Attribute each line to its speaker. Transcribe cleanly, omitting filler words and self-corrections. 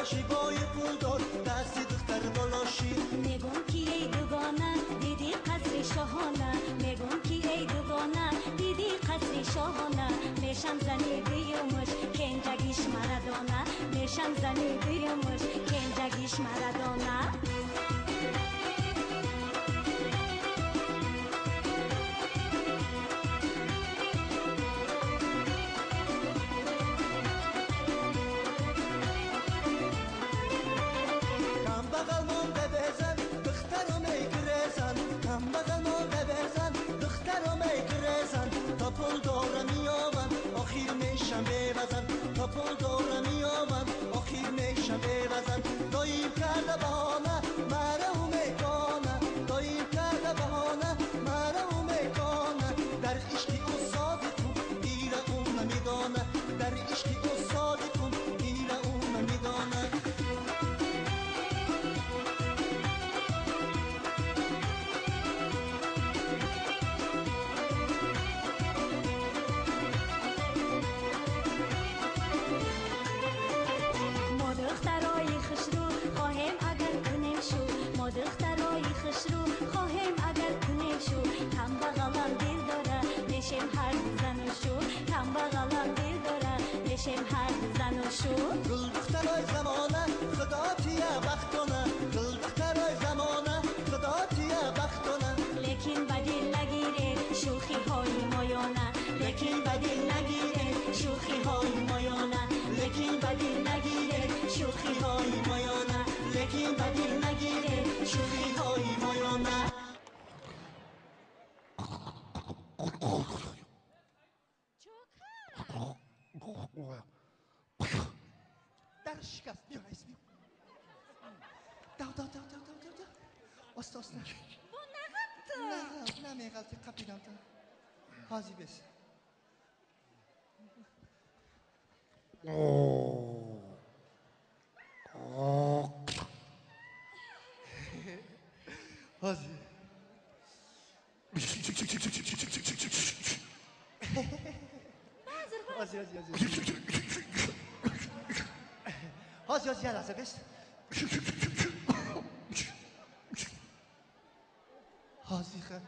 Speaker 1: باشی بای پولدار دستی دختر بالاشی.
Speaker 2: میگم که ای دوگانه دیدی قصر شاهانه، میگم که ای دوگانه دیدی قصر شاهانه، میشم زنی دیومش کنجگیش مردانه، میشم زنی دیومش کنجگیش مردانه.
Speaker 1: تا پول دارم میابم آخیر میشم بوزن، تا پول دارم میابم آخیر میشم بوزن. داییم کرده بهانه مرا او میکنه، داییم کرده بهانه مرا او میکنه. در عشق او صادقم ایره او نمیدانه، در عشق او صادقم ایره او نمیدانه.
Speaker 2: دخترای خوشرو خواهیم اگر کنیم شو، کم بغلم دل داره میشیم هر زن و شو، کم بغلم دل داره میشیم هر زن و شو.
Speaker 1: گل دخترای زمانه خدا تیه بختانه، گل دخترای زمانه خدا تیه بختانه.
Speaker 2: لیکن به دل نگیره شوخی های مایانه، لیکن به دل نگیره شوخی های مایانه، لیکن به دل نگیره شوخی های مایانه، لیکن به دل نگیره شوخی های مایانه.
Speaker 1: در شکست بیا رئیس بیا. دو دو دو دو دو دو. آستا آستا.
Speaker 2: بو نغلطه.
Speaker 1: نه نه میغلطه قپیدم تا. حاضی بس. حاضی. حاضی حاضی حاضی. حاضی حاضی یه لحظه بس. حاضی خیر.